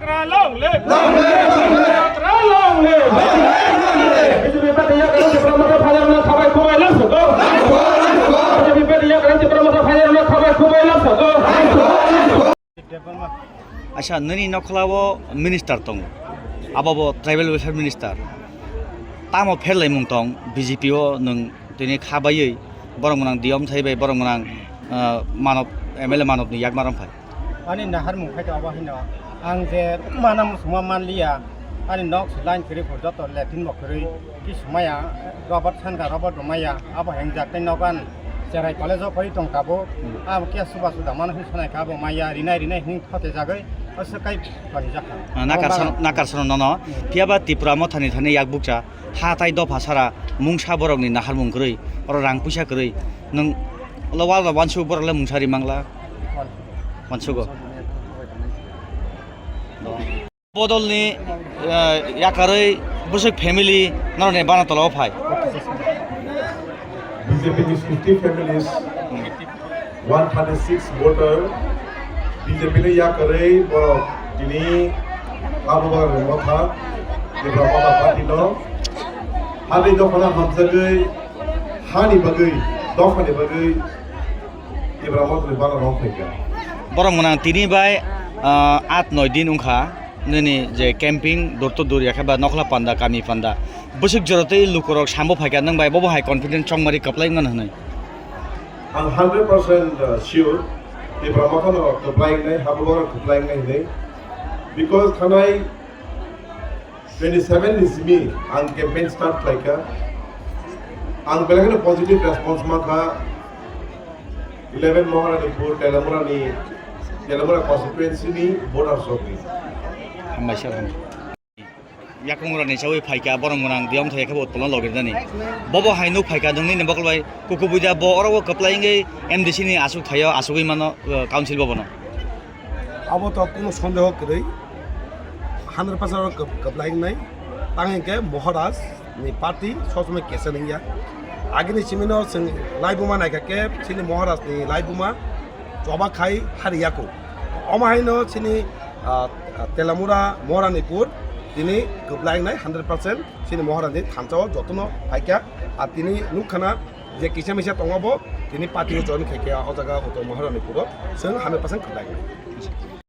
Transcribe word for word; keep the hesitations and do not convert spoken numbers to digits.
Long live! Long live! Long live! B J P party yakarwi Tipra Motha phaiyarokno khabai khubui lamsogo. B J P party yakarwi Tipra Motha phaiyarokno khabai khubui lamsogo. Acha, nini nokhlao minister tongo. Abo bo tribal welfare minister. Tamo pherlaimung tong B J P o nwng tini khabaiwi borok gwnang D M thai bai borok gwnang, ah, manob, M L A manobni yakmar wng phai. Ani naharmung khai tongo abo hino. Ang je mana muchungma manliya. Ani nok se line kwrwi phuru joto latrine bo kwrwi. Ki sumaya, Robert Sanka, Robert bo maya. Abo hengjak tei nogan Cherai college o phai tong tabuk. Hmm. Abo khe suba suda mano hwn sanai kha abo maya rinai rinai hwn khote jagwi. Aswk kai thani jakha. Ah, abo nakar bagan. San-, nakar sano nono. Hmm. Phiya ba Tipra Mothani thani yak bukcha. Ha tai dopha sara mungsa borokni naharmung kwrwi, oro rang puisa kwrwi, nwng lo wal rok wansuk borok le mungsa ri mangla? Wan. Wansugo. Bodolni, eh, yakarwi bwswk family norokni bana tolao phai. B J P ni fifty families. One thirty six voter B J P no yakarwi borok tini abo bagwi motha Tipra Motha party no hani dophano hamjagwi hani bagwi dophani bagwi Tipra Motha ni bana rok phaikha. Borok mwnang tini bai, ah, at noi din wngkha. Nini je camping, door to door, yakhe ba nokhla panda, kami panda. Bwswk jora tei lukurok sambo phaikha, nwng bai bobo hai confidence chongmari kwplai wngmano hwnwi. Ang hundred percent sure, Tipra Motha no kwplai wngnai, habo borok kwplai wngnai hwnwi. Because thanai twenty seven ni simi ang campaign start khlaikha. Ang belai kheno positive response mankha. Eleven Maharanipur, Telamura ni, Telamura constituency ni voters rok ni. Hambai sir, hambai. Yakung rani chawi phaikha, borok mwnang diyom thai khe bo tolno logirnani. Bobo hai nuk phaikha, nungni ni bokol bai kuku buida bo oro bo kwplai wngwi M D C ni aswk thaio, aswgwi mano, uh, council bobono. Abo to kunu sondeho kwrwi, hundred percent oro kwp-, kwplai wngnai. Tang hinkhe Maharaj ni party sob somoi kesa wngya. Agini simino chwng laibuma naikha khe chini Maharaj ni laibuma choba khai hari yaku. Omo haino chini, ah, Telamura Maharanipur tini kwplai wngnai hundred percent chini Maharaj ni thansa o jotono phaikha. Ar tini nukkhana je kisa misa tongo bo tini party o join khaikha o jaga o to Maharanipur o chwng hundred percent kwplai wngnai.